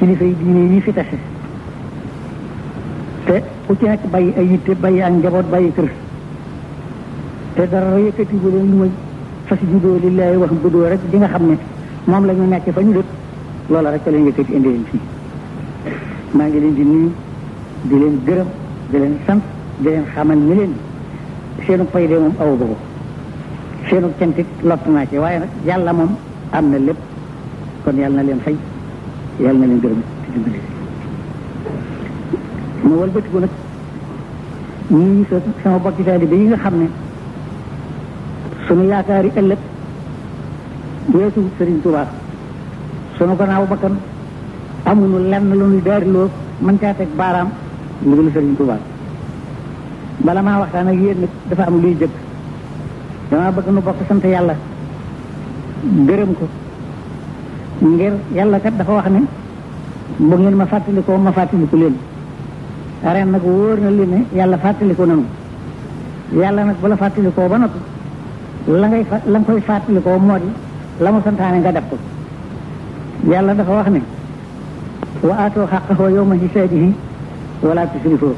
kilifa yi diine yi fi tase te ku ci nekk bàyyi ay yitte bàyyi ak njaboot bàyyi kër te dara yëkkati bu leen lu may fas judoo lillahi wax budoo rek di nga xam ne moom la ñu nekk fa ñu dëkk loola rek ca leen yëkkati indi leen fii maa ngi leen di nuyu di leen gërëm di leen sant di leen xamal ni leen seenu pay de moom aw ko seenu cantik lott naa ci waaye nag yàlla moom am na lépp kon yàlla na leen fay yàlla na leen gërëm ci dimbali ma walbatiku nag ñii sama bokki taalibe yi nga xam ne sunu yaakaari ëllëg weesu Sëriñ Tuubaa sunu gannaaw bakkan amuñu lenn lu ñuy daariloo mën caa teg baaraam lu dul Sëriñ Tuubaa bala maa waxtaan ak yéen nag dafa am luy jëkk dama bëgg nu bokk sant yàlla gërëm ko ngir yàlla kat dafa wax ne bu ngeen ma fàttalikoo ma fàttaliku leen ren nag wóor na leen ne yàlla fàttaliku nanu yàlla nag bu la fàttalikoo ba noppi la nga koy fàttalikoo moo di la mu santaane nga def ko yàlla dafa wax ne wa aatoo xaqahoo yawma hisaadihi wala tusrifoo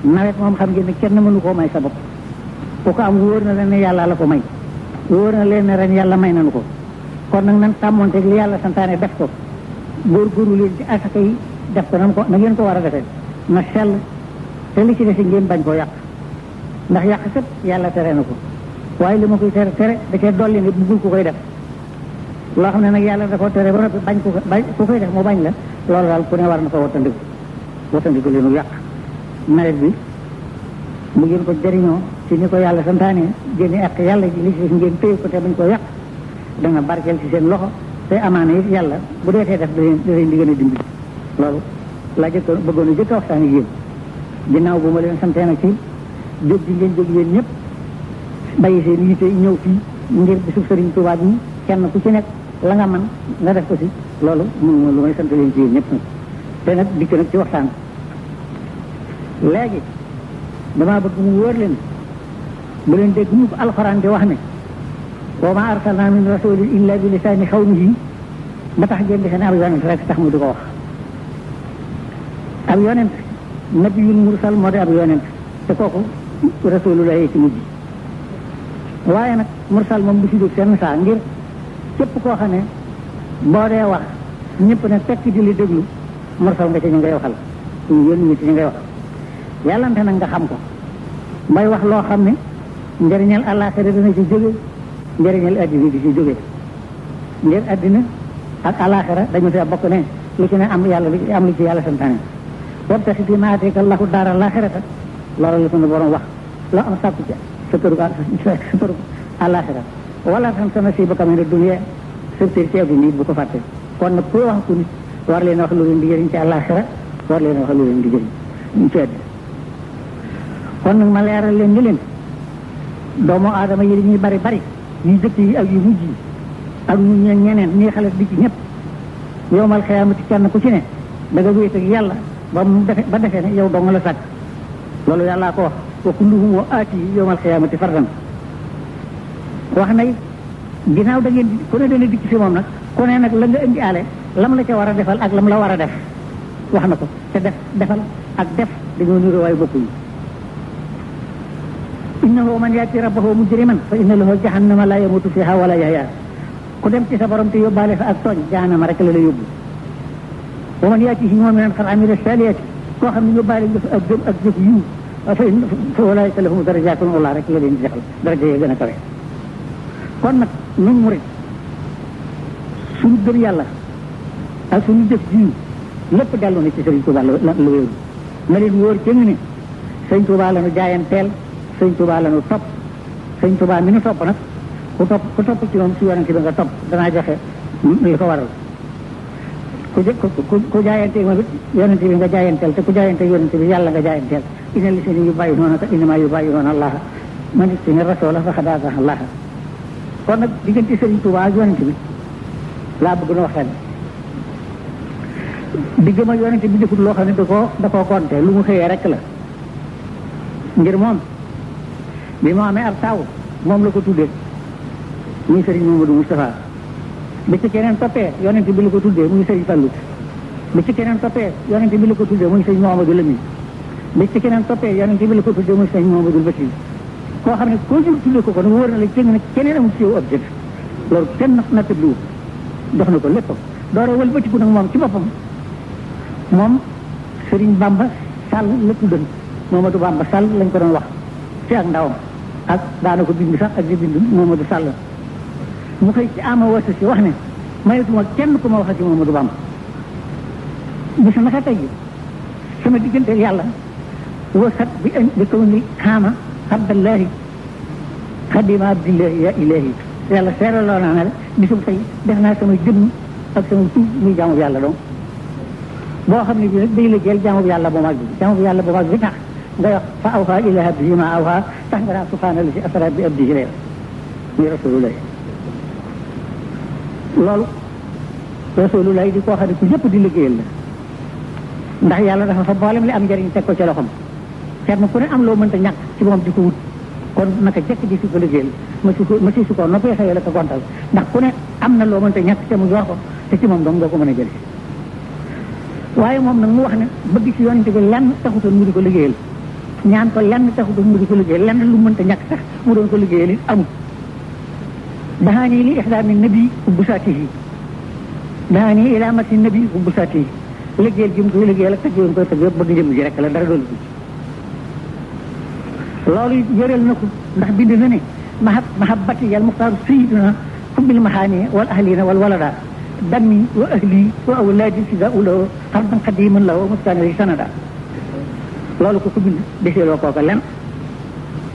nawet moom xam ngeen ne kenn mënu koo may sa bopp ku ko am wóor na leen ne yàlla la ko may wóor na leen ne ren yàlla may nanu ko kon nag nan tàmmonteeg li yàlla santaane def ko góorgóorlu leen ci asaka yi def ko na ngeen ko war a defee na sell te li ci des ngeen bañ koo yàq ndax yàq sëpp yàlla tere na ko waaye li ma koy tere da cee dolli ne buggul ku koy def loo xam ne nag yàlla da koo tere ba noppi bañ ku koy def mu bañ la loolu daal ku ne war na ko wattandiku leenu yàq nawet bi mu ngeen ko jëriñoo ci ni ko yàlla santaane génne ak yàlla ji li ci des ngeen téye ko te bañ koo yàq dana barkeel ci seen loxo te amaana it yàlla bu dee def da leen di gën a dimbali loolu laa jëkk bëggoon a jëkk a waxtaan ak yéen ginnaaw bu ma leen santee nag ci jóg ji ngeen jóg yéen ñëpp bàyyi seen yitte ñëw fii ngir bisu Sëriñ Tuubaa bi kenn ku ci nekk la nga man nga def ko si loolu mënuma lu may sant leen ci yéen ñëpp nag te nag dikk nag ci waxtaan léegi damaa bëgg mu wóor leen bu leen dégg mu ko alxuraan di wax ne wa ma arsalna min rasulin illa bi lisaani xawmihi ba tax ngeen defe ne ab yonent rek tax mu di ko wax ab yonent nabiyul mursal moo di ab yonent te kooku rasulullahi ci mujj waaye nag mursal moom du si jóg seen saa ngir képp koo xam ne boo dee wax ñëpp ne tekk di li déglu mursal nga ci ñu ngay waxal ñu yónni ci ñu ngay waxal yàllante nag nga xam ko may wax loo xam ne njëriñal àllaaxira dina ci jóge njëriñal addina di ci jóge ngir addina ak àllaaxira dañu fee bokk ne lu ci ne am yàlla lu am lu ci yàlla santaane wabtaxi fiimaa aataaka Allaahu daara l-aaxirata loolu la suñu borom wax loo am sàkku ci sa këru àllaaxira wala tansa nasiibaka mina dunya sa cër ci addina it bu ko fàtte kon nag kuy wax ku nit war leen wax lu leen di jëriñ ci àllaaxira war leen wax lu leen di jëriñ ci addina kon nag ma leeral leen ni leen doomu aadama yi ñuy bari yu jëkk yi ak yu mujj yi ak ñu ñeneen ñii xale di ci ñëpp yowmal xiyaamati kenn ku ci ne da nga wéet ak yàlla ba defee ne yow dong la sàkk loolu yàllaa ko wax wa kulluhum wa aati yowmal xiyaamati fardan wax na ginnaaw da ngeen ku ne dana dikk fi moom nag ku ne nag la nga indi aale lam la ca war a defal ak lam la war a def wax na ko te defal ak def dañoo niroo waaye bokkuñu innahu man yaati rabbahu mujriman fa inna lahu jahannama la yamutu fiha wala yahya ku dem ci sa borom te yóbbaale fa ak tooñ jahannama rek la yóbbu wa man yaatihi mu'minan qad amila salihati koo xam ne yóbbaale nga fa ak gëm ak jëf yiw fa ulaa'ika lahum darajatun Allah rek la leen di defal daraja yi gën a kawe kon nag nun murid suñu gëm yàlla ak suñu jëf jiw lépp dellu na ci Sëriñ Tuubaa la wéeru na leen wóor cëng ne Sëriñ Tuubaa la nu jaayanteel Sëriñ Tuubaa la nu topp Sëriñ Tuubaa mi nu topp nag ku topp ci moom si yonent bi nga topp danaa joxe li ko waral ku jaayanteel moom it yonent bi nga jaayanteel te ku jaayanteel yonent bi yàlla nga jaayanteel inna llaziina yubaayi'uunaka innamaa yubaayi'uuna Allaaha man ittaba'a rasuula faqad ataa'a Allaaha kon nag diggante Sëriñ Tuubaa ak yonent bi laa bëgg na waxtaan diggam ak yonent bi defut loo xam ne da koo konte lu mu xëyee rek la ngir moom bi mu amee ab taaw moom la ko tuddee muy Sëriñ Mamadou Moustapha bi ci keneen toppee yonent bi la ko tuddee muy Sëriñ Fallu bi ci keneen toppee yonente bi la ko tuddee muy sëñ Mouhamadou Lamine bi ci keneen toppee yonente bi la ko tuddee muy sëñ Mouhamadou Bachir koo xam ne koo jur tuddee ko kon wóor na la cëng ne keneen amul ci yow objet loolu kenn nattabliwu jox na ko lépp doora wëlbatiku nag moom ci boppam moom Serigne Bamba Sall la tuddoon Mamadou Bamba Sall lañ ko doon wax ci ak ndawam ak daana ko bind sax ak di bind Mamadou Sall mu xëy ci ama wasa si wax ne mayetuma kenn ku ma waxati Mamadou Bamba bis naka tey sama diggante yàlla wasat bi kaw ni xaama abdallahi xadima abdillahi ya ilahi yàlla seeraloo naa ne la bisum tey def naa sama jëmm ak sama tuub muy jaamu yàlla donc boo xam ne bi nag day liggéeyal jaamu yàlla bu mag bi jaamu yàlla bu mag bi tax nga wax fa awha ila abdihi ma awha tax nga naa subhaana la si asra bi abdihi leer muy rasulullah loolu rasulullah di koo xam ne ku ñëpp di liggéeyal la ndax yàlla dafa fa boolem li am njëriñ teg ko ci loxom kenn ku ne am loo mënta ñàkk ci moom di ko wut kon naka jekk di si ko liggéeyal ma si su ko noppee xëyee la ko gontal ndax ku ne am na loo mënta ñàkk te mu yor ko te ci moom dong nga ko mën a jële waaye moom nag mu wax ne bëgg ci yonente bi lenn taxutoon mu di ko liggéeyal ñaan ko lenn taxutoon mu di ko liggéeyal lenn lu mënta ñàkk sax mu doon ko liggéeyal it amul dahaani li ixdaami nabi ubbu saatihi dahaani ila mati nabi ubbu saatihi liggéeyal gi mu koy liggéeyal ak tëgg yi mu koy tëgg yëpp bëgg jëm ji rek la dara doolu loolu yëreel na ko ndax bind na ne mahabbati yal muxtaar sayiduna xubbil maxaani wal ahlina wal walada dammi wa ahli wa awlaadi sida ulawo xardan xadiman la wa mustaani sanada loolu ko bind deseeloo kooka len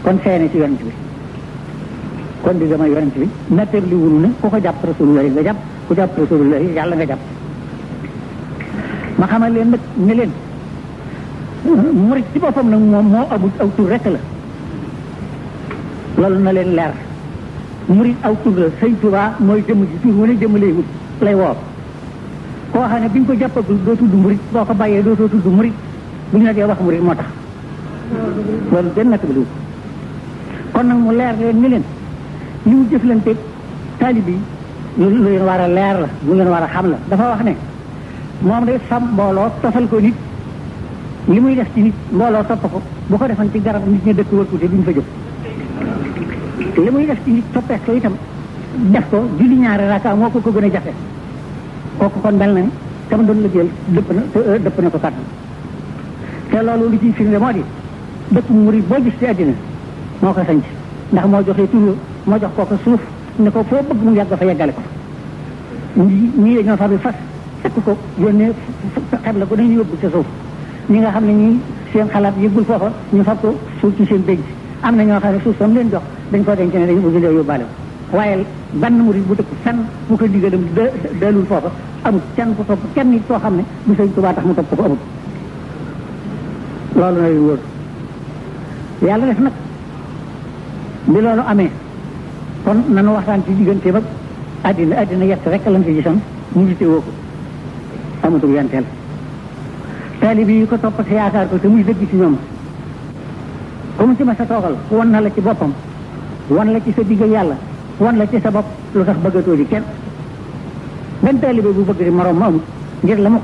kon seene ci yonent bi kon di dama yonent bi natteer li wunu ne ku ko jàpp rasulullahi nga jàpp ku jàpp rasulullahi yàlla nga jàpp ma xamal leen nag ne leen murit ci boppam nag moom moo amul aw tur rek la loolu na leen leer murit aw tur la sëñ Tuubaa mooy jëmm ji tur wane jëmm lay wut lay woo koo xam ne bi ñu ko jàppagul doo tudd murit boo ko bàyyee doo tudd murit bu ñu la dee wax murit moo tax loolu benn natt bi kon nag mu leer leen ni leen li mu jëflante taalib yi lu leen war a leer la lu leen war a xam la dafa wax ne moom day sam mbooloo tofal ko nit li muy def ci nit mbooloo topp ko bu ko defan ci garab nit ñi dëkk wër ko te duñ fa jóg li muy def ci nit toppees ko itam def ko julli ñaari raka moo ko gën a jafe kooku kon mel na ni sama doon liggéeyal dëpp na ko kat te loolu lu ciy firnde moo di dëkk murid boo gis ci àddina moo ko sanc ndax moo joxee tur moo jox kooku suuf ne ko foo bëgg mu yàgg fa yeggale ko ñii dañoo fa bi fas fekk ko yónnee xeb la ko dañu yóbbu sa suuf ñi nga xam ne ñii seen xalaat yëggul foofa ñu fab ko suuf ci seen bénc am na ñoo xam ne suuf sam leen jox dañ ko denc ne dañu bëgg lee yóbbaale ko waaye benn murid bu dëkk fenn bu ko digalam dalul foofa amul kenn ku topp kenn nit koo xam ne bu Sëñ Tuubaa tax mu topp ko amul loolu na leen wóor yàlla def nag bi loolu amee kon nanu waxtaan ci diggante ba àddina yett rek lañ fi gisoon ñu gite woo ko amatul yenteel taalib yi ko topp te yaakaar ko te muy dëgg ci ñoom comme ci ma sa toogal wan na la ci boppam wan la ci sa digg yàlla wan la ci sa bopp lu tax bëggatoo di kenn benn taalibe bu bëgg di moroom ma amul ngir la mu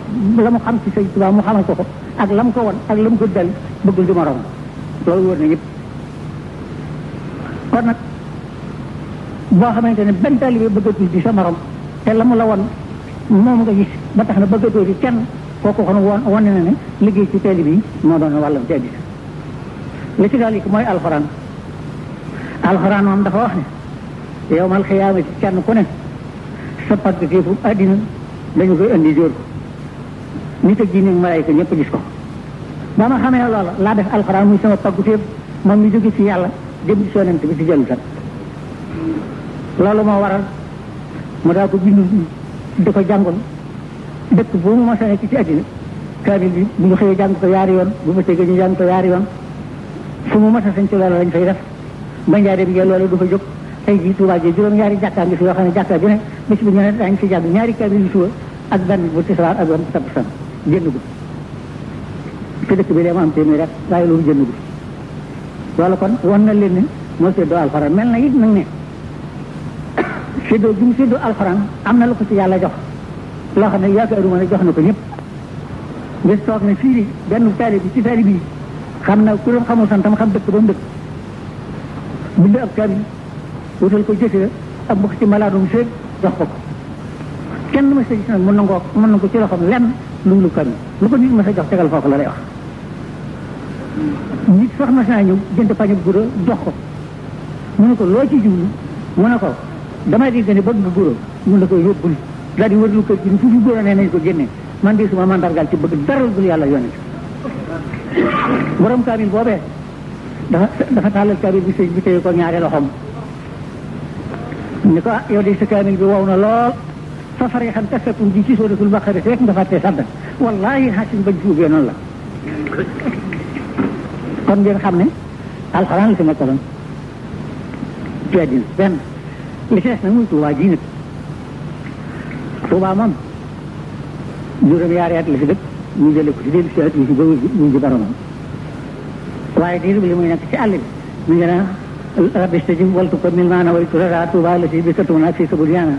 xam ci Sëñ Tuubaa mu xamal ko ak la mu ko wan ak la mu ko dal bëggul di moroom loolu wóor na ñëpp kon nag boo xamante ne benn taalibe bëggatul di sa morom te la mu la wan moom nga gis ba tax na bëggatoo di kenn kooku kon wane na ne liggéey ci taalibe yi moo doon wàllam ci àddina li ci daal mooy alxuraan moom dafa wax ne yawmal xiyaamati ci kenn ku ne sa pàggateefu àddina dañu koy indi jóor ko nit ak jinne malaayka ñëpp gis ko ba ma xamee loola laa def alxuraan muy sama pàggateef moom mi jóge ci yàlla dem ci yonent bi ci jëlu tat loolu moo waral mu daa ko bindu di ko jàngoon dëkk bu mu mos a nekk ci àddina kaamil bi bu ñu xëyee jàng ko yaari yoon bu ma tegee ñu jàng ko yaari yoon fu mu mos a sañ ci loolu lañ fay def ba njaareem ngeen loolu du fa jóg tey jii Tuubaa ji juróom-ñaari jàkkaa ngi fi yoo xam ne jàkkaa bi ne bés bu ñu ne daañu fi jàng ñaari kaamil yu suba ak benn bu tisbaar ak benn bu takkusaan génn gu te dëkk bi lee ma am téeméer rek waaye loolu génn gu loolu kon wan na leen ne moo séddoo alxuraan mel na it nag ne séddoo bi mu séddoo alxuraan am na lu ko ci yàlla jox loo xam ne yaakaaruma ne jox na ko ñëpp bés toog ne fii benn taalibe bi ci taalibe bi xam na ku doon xamul santam xam dëkk ba mu dëkk bind ab kaamil wutal ko jëkkër ak mbokk ci malaadum seeg jox ko kenn ma sa gis nag mën na ko ci loxoom lenn lu kaamil lu ko nit ma sa jox tegal foofu la lay wax nit sax mas naa ñëw jënd pañu guro jox ko mu ne ko loo ci jublu mu ne ko damay dégg ne bëgg nga guro mun na ko yóbbul daal di wër lu kër gi fu fi guro nee nañ ko génne man de suma mandargal ci bëgg dara dul yàlla yónni borom kaamil boobee dafa tàllal kaamil bi sëñ bi téye ko ñaari loxoom ni ko yow de sa kaamil bi wow na lool fa farixan kasakun ji ci sóoratul baqara rek nga fàttee sadda wallahi xasin bañ fuubee noonu la kon ngeen xam ne alxuraan la fi nekkaloon ci àddina benn li ci des nag muy Tuubaa ji nag Tuubaa moom juróom yaari at la fi dëkk ñu jële ko ci dellu si at yi si ba wuy ji boromam waaye diir bi li muy nekk ci àll bi mu ngi naan rabbi stajib waltu ko mil maana way turara Tuubaa la si bi katuna fi sabul yaana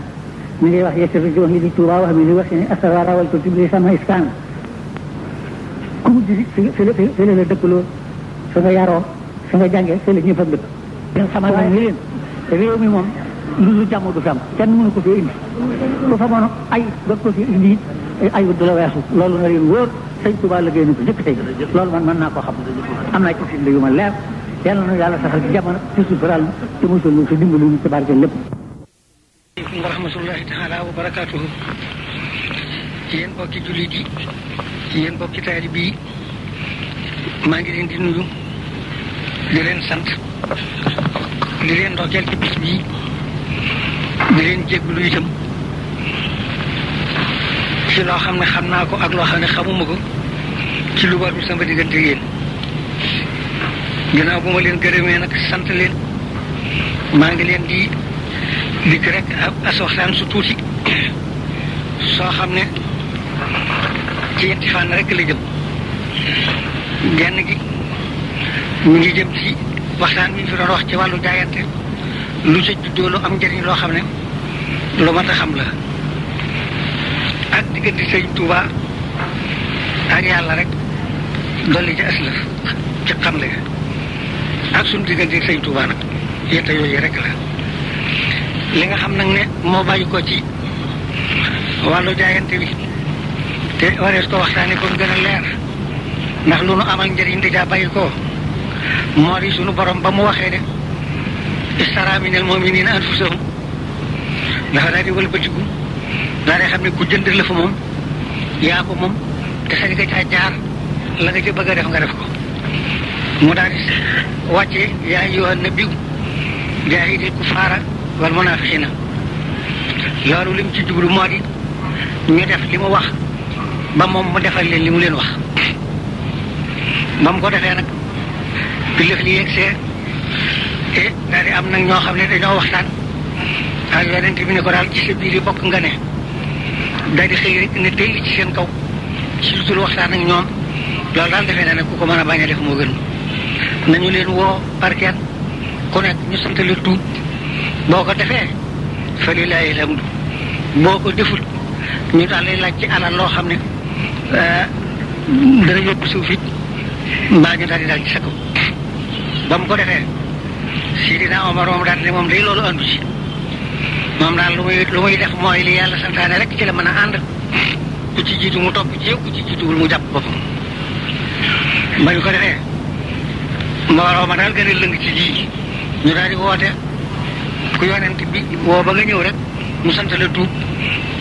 mi ngi wax yesir ji wax ngi di Tuubaa wax mi ni wax ni asawara waltu tibli sama iskaan ku mujj fi la dëkkaloo su nga yaroo su nga jàngee fi la ñëpp ak dëkk leen xamal nañ ni leen réew mi moom lu jàmm du fi am kenn mënu ko fi indi ku fa moon ay ba ko fi indi ay du la weesu loolu na leen wóor sëñ Tuubaa liggéey na ko jëkk tey loolu man mën naa koo xam am naa ci firnde yu ma leer yàlla na yàlla saxal ci jamono ci sutural te musul lu si dimbali ñu ci barke lépp wa rahmatullahi taala wa barakatuhu yéen bokki jullit yi yéen bokki taalibe yi maa ngi leen di nuyu di leen sant di leen ndokkeel ci bis bii di leen jégglu itam ci loo xam ne xam naa ko ak loo xam ne xamuma ko ci lu warul sama diggante yéen ginnaaw bu ma leen gërëmee nag sant leen maa ngi leen di dikk rek as waxtaan su tuuti soo xam ne ci yetti fànn rek la jëm genn gi mu ngi jëm ci waxtaan bi ñu fi doon wax ci wàllu jaayante lu ca juddoo lu am njëriñ loo xam ne lu mat a xam la ak diggante sëñ Tuubaa ak yàlla rek dolli ci aslëf ci xamle ak suñu diggante sëñ Tuubaa nag yetta yooyu rek la li nga xam nag ne moo bàyyi ko ci wàllu jaayante bi te warees ko waxtaane ba mu gën a leer ndax lu nu amal njëriñ dèjà bàyyi ko moo di sunu borom ba mu waxee ne istara minal mu'minina anfusahum dafa daal di wëlbatiku daal di xam ne ku jënd la fa moom yaa ko moom te sañ nga caa jaar la nga ca bëgg a def nga def ko mu daal di wàccee yaa ayyuhan nabiyyu jaahidil kuffaara wal munaafiqiina loolu lim ci jublu moo di ñu def li mu wax ba moom mu defal leen li mu leen wax ba mu ko defee nag bi lëf li yegsee te daal di am nag ñoo xam ne dañoo waxtaan ak yonent bi ne ko daal ci sa biir yi bokk nga ne daal di xëy rek ne tey ci seen kaw ci lu dul waxtaan ak ñoom loolu daal defee na ne ku ko mën a bañ a def moo gën nañu leen woo par kenn ku nekk ñu sant leen tuub boo ko defee fa lillaahi alhamdu boo ko deful ñu daal lay laaj ci alal loo xam ne dana yóbbu suuf it mbaa ñu daal di daal ci sa kaw ba mu ko defee Sidina Omar moom daal ne moom day loolu andu ci moom daal lu muy def mooy li yàlla santaane rek ci la mën a ànd ku ci jiitu mu topp ci yow ku ci jiituwul mu jàpp boppam ba ñu ko defee mbooloo ma daal gën a lëng ci lii ñu daal di woote ku yonent bi woo ba nga ñëw rek mu sant la tuub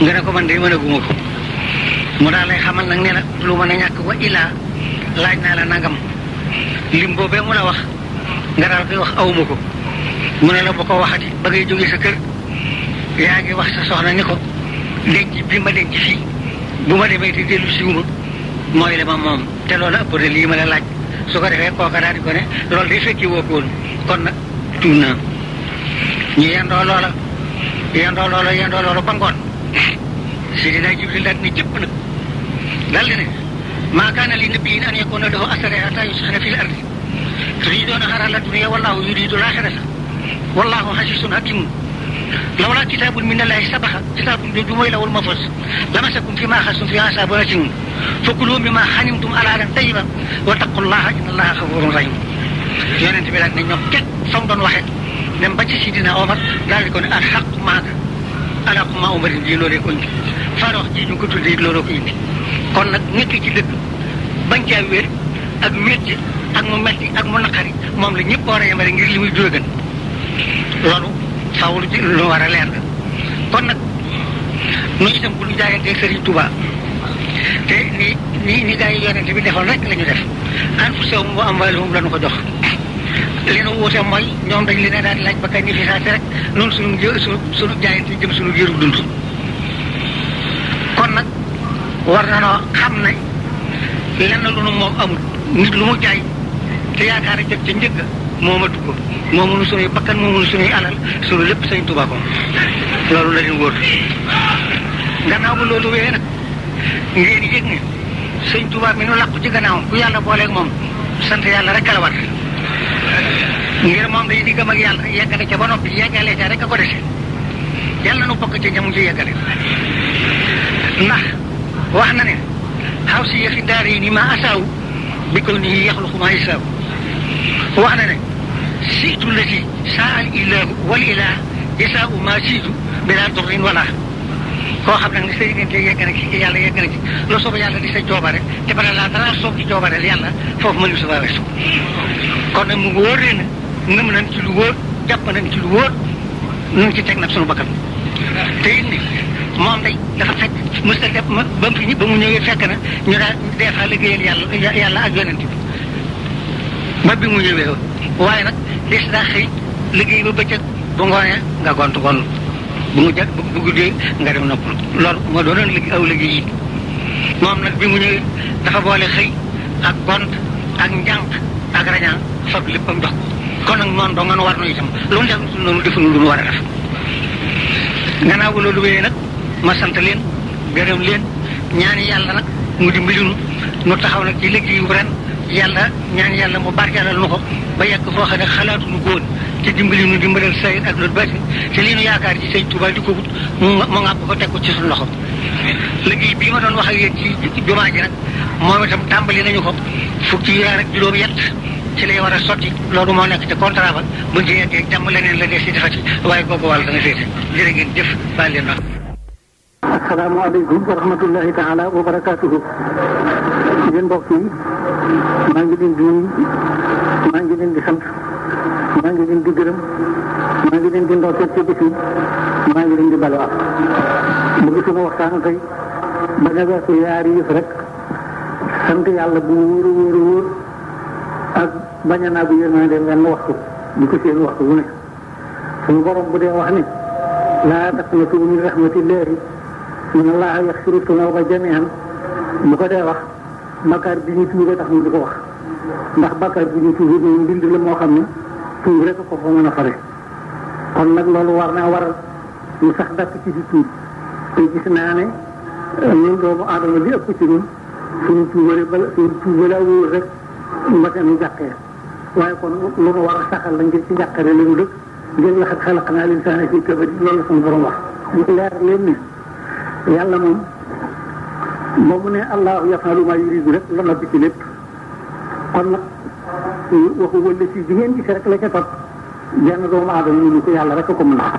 nga ne ko man de mën a guma ko mu daal lay xamal nag ne la lu mën a ñàkk wa ilaa laaj naa la nangam lim boobee mu la wax nga daal koy wax awuma ko mu ne la bu ko waxati ba ngay jógee sa kër yaa ngi wax sa soxna ni ko denc bi ma denc fii bu ma demee te dellu siwuma mooy la ma moom te loolu ëpp de lii ma la laaj su ko defee kooka daal di ko ne loolu day fekki woo ko woon kon nag tuub naa ñu yendoo loola ba ngoon Sidina Jibril daal ne jëpp nag daal di ne maa kaana li nabiyyin an yakuuna lahu asraa hattaa yusxana fil ardi turiiduuna arada dunya wallaahu yuriidu l-aaxirata wallaahu aziizun hakiim lawlaa kitaabun minallaahi sabaqa kitaabun jooju mooy lawul mahfuus lamasakum fiimaa axadtum fiihi azaabun aliim fakkuluu mimmaa ghanimtum halaalan tayyiban wattaqullaaha innallaaha gafuurun rahiim yonent bi daal ne ñoom teg fa mu doon waxee dem ba ci Sidina Omar daal di ko ne alxaqu maaka alxaqu maa Omarin ji loolee ko indi Faaruq ji ñu ko tuddee looloo ko indi kon nag nekk ci dëgg bañ caa wér ak métti ak mu metti ak mu naqari moom la ñëpp war a yemale ngir li muy jóge gën loolu faaw lu war a leer la kon nag nu itam bu ñu jaayanteeg Serigne Touba te ni gaa yi yonente bi defoon rek la ñu def anfusahum wa amwaalahum la ñu ko jox li nu wuute mooy ñoom dañ leen daal di laaj ba kañ ni fi saasi rek noonu suñu jaayante jëm suñu giiru dund kon nag war na noo xam ne lenn lu nu moom amul nit lu mu jaay te yaakaar a jot ca njëgg moomatu ko moomunu suñuy bakkan moomunu suñuy alal suñu lépp Sëñ Tuubaa ko loolu la leen wóor gannaaw ba loolu wéyee nag ngeen yëg ne Sëñ Tuubaa mi nu làqu ci gannaawam ku yàlla booleeg moom sant yàlla rek a la war ngir moom day di gëm ak yàlla yeggale ca ba noppi yeggale ca rek a ko dese yàlla nu bokk ca ñamu ci yeggale ndax wax na ne xaw si yëfi daara yi ni ma asaaw bi ko nii yaxluqu maa yasaaw wax na ne siitu la ci saa al ilaahu wal ilaah yasaaw maa siitu bilaa durrin wala koo xam nag ne sa diggante yegg na ci yàlla yegg na ci loo soob yàlla di sa coobare te bala laa dara soob ci coobareel yàlla foofu mënu su fa weesu kon nag mu wóor leen ngëm nañ ci lu wóor jàpp nañ ci lu wóor nañ ci teg nag sunu bakkan te it ni moom day dafa fekk mos a def ba mu ñëwee fekk na ñu daal des fois liggéeyal yàlla ak yonent bi ba bi mu ñëwee waaye nag des daa xëy liggéey ba bëccëg bu ngoonee nga gont bu mu bu guddee nga dem noppal loolu moo doonoon aw liggéey yi moom nag bi mu ñëwee dafa boole xëy ak gont ak njànq ak rañaan fab léppam dox kon nag noonu doo nga war nu itam loolu def noonu defuñu lu mu war a def gannaaw ba loolu wéyee nag ma sant leen gërëm leen ñaani yàlla nag mu dimbali nu taxaw nag ci liggéeyu ren yàlla ñaan yàlla mu barkeelal nu ko ba yegg foo xam ne xalaatuñu ko woon ci dimbali nu dimbalal sayid ak loolu bati te lii nu yaakaar ci Sëñ Tuubaa di ko wut mu ngàpp ko teg ko ci suñu loxo liggéey bii ma doon wax ak yéen ci jumaa ji nag moom itam tàmbali nañu ko fukki weer ak juróom yett ci lay war a sotti loolu moo nekk ci contrat ba buñ ci yeggee jàmm leneen la des si defati waaye googu wàll dana féete jërë ngeen jëf baal leen wax asalaamaaleykum wa rahmatullahi taala wa barakaatuhu yéen mbokk yi maa ngi leen di nuyu maa ngi leen di sant maa ngi leen di gërëm maa ngi leen di ndokkeel ci bis yi maa ngi leen di balu ak bëgg sunu waxtaan tey ba ne weesu yaari yëf rek sant yàlla bu wóor a wóor a wóor ak bañ a naa bu yërmande wenn waxtu di ko seen waxtu bu ne suñu borom bu dee wax ni laa taqnatu min rahmatillahi inna allaha yaxfiru zunuba jamian bu ko dee wax bakkaar bi ñu tuube tax ñu di ko wax ndax bakkaar bi ñu tuube moom mbind la moo xam ne tuub rek ko fa mën a fare kon nag loolu war naa waral ñu sax dakk ci di tuub te gis naa ne ñun doomu aadama li ëpp ci ñun suñu tuubale la wóor rek mbate nu jàqee waaye kon lu nu war a saxal la ngir ci njàqare la ñu dëkk ngir laxat xalaqnaa l-insaana fii kabad loolu la suñu borom wax ñu leer leen ne yàlla moom mu ne allahu yafalu ma yuridu rek la noppi ci lépp kon nag waxu wala si bi ngeen gis rek la ca topp jenn doomu aadama ñu ko yàlla rek ko mën a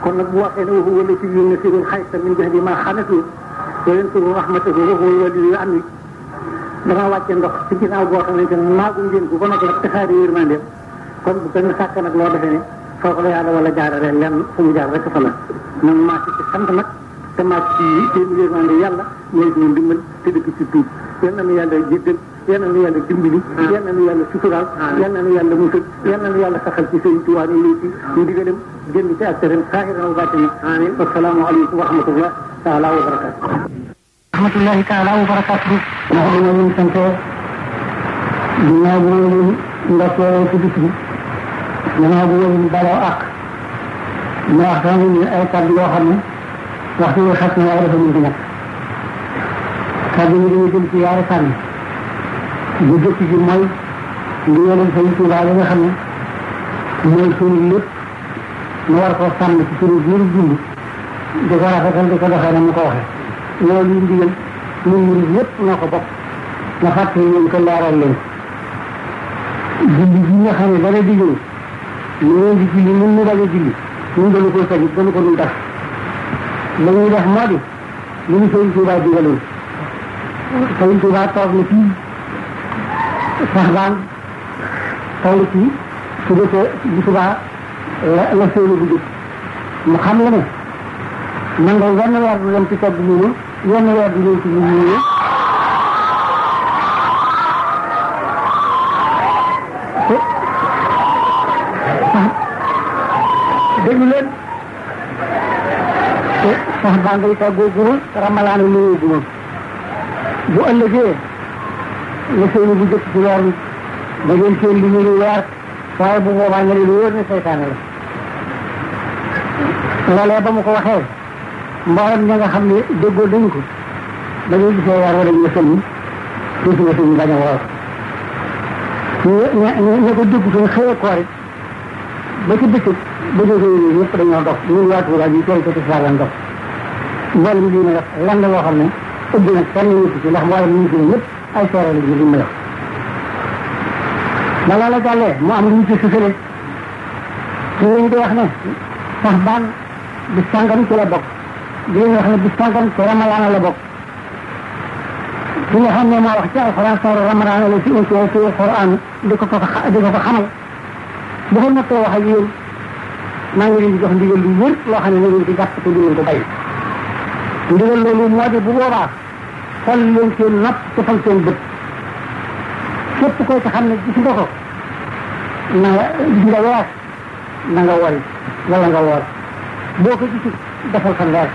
kon nag bu waxee ne waxu wala si yunasirul xaysa min jahdi ma xanatu wa yansuru rahmatahu wa huwa waliyyu am dama wàcce ndox ci ginnaaw boo xamante ne maagu ngeen ko ba noppi nag taxaari yërmandeem kon bu kenn sàkk nag loo defee ne foofu la yàlla wala jaarale lenn fu mu jaar rek fa la nan maa ci sant nag te maa ci seen yërmande yàlla mooy dina dimbal te dëkk ci tuub yal na nu yàlla jéggal yal na nu yàlla dimbali yal na nu yàlla suturaal yal na nu yàlla musal yal na nu yàlla saxal ci Sëñ Tuubaa ni lii ci ñu digalam génn ci ak ren saahiran wa baatinan amiin assalaamu aleykum wa rahmatullah taala wa barakaatu rahmatullahi taala wa barakaatu ndax dina ñu sant ginnaaw bu ñu ndokkee ci bis bi ginnaaw bu ñu baloo ak ñu waxtaan ñu ay kàddu yoo xam ne waxtu bi xas na waaye dafa mën di ñàkk kàddu yi dañuy jëm ci yaari fànn bu jëkk ji mooy ndigalal Sëñ Tuubaa li nga xam ne mooy suñu lépp mu war koo sàmm ci suñu biiru dund di ko rafetal di ko doxee na mu ko waxee loolu ndigal ñun murid yëpp ñoo ko bokk nga fàttali leen ko leeral leen julli bi nga xam ne dara digal ñu leen di julli ñun ñu bañ a julli ñun dañu ko sañ dañu ko dul def la ñuy def moo di li ñu Sëriñ Tuubaa digaloon Sëriñ Tuubaa toog na fii sax baan toll ci su defee bu subaa la séenu bu jëkk mu xam la ne man nga wenn weer du dem ci togg ñu ne wenn weer du ñëw ci ñu ne déglu leen te sax baa ngay toggoo guma ramalaana nuyoo guma bu ëllëgee la séenu bu jëkk ci weer bi da ngeen seen li ñu ne weer waaye bu boobaa nga leen wóor ne seytaane la loolee ba mu ko waxee mboolem ña nga xam ne déggoo dañu ko dañuy gisee weer wala ñu sëñ tuuti nga sëñ bañ a woor ña ko dégg suñu xëyee koor it ba ci bëccëg ba jógee ñëpp dañoo dox ñun waa Tuubaa ñu teel ko ci saa lan dox mboolem lii nag lan la loo xam ne ëpp na kenn ñëpp ci ndax mboolem ñu ci ñëpp ay seere la ñu ma wax balaa la jàllee mu am lu ñu ci sësale su lañ di wax ne sax baan bis sàngam ci la bokk di leen wax ne bis sàngam ci ramalaana la bokk ki nga xam ne moo wax ci alxuraan sooru ramalaana la ci unsi ci alxuraan di ko xamal bu ko noppee wax ak yéen maa ngi leen di jox ndigal lu wér loo xam ne na ngeen ci jàpp te di leen ko bay ndigal loolu moo di bu boobaa xool leen seen nopp defal seen bët képp koy ci xam ne gis nga ko na nga gis nga weer na nga wori wala nga woor boo ko gisul defal sa leer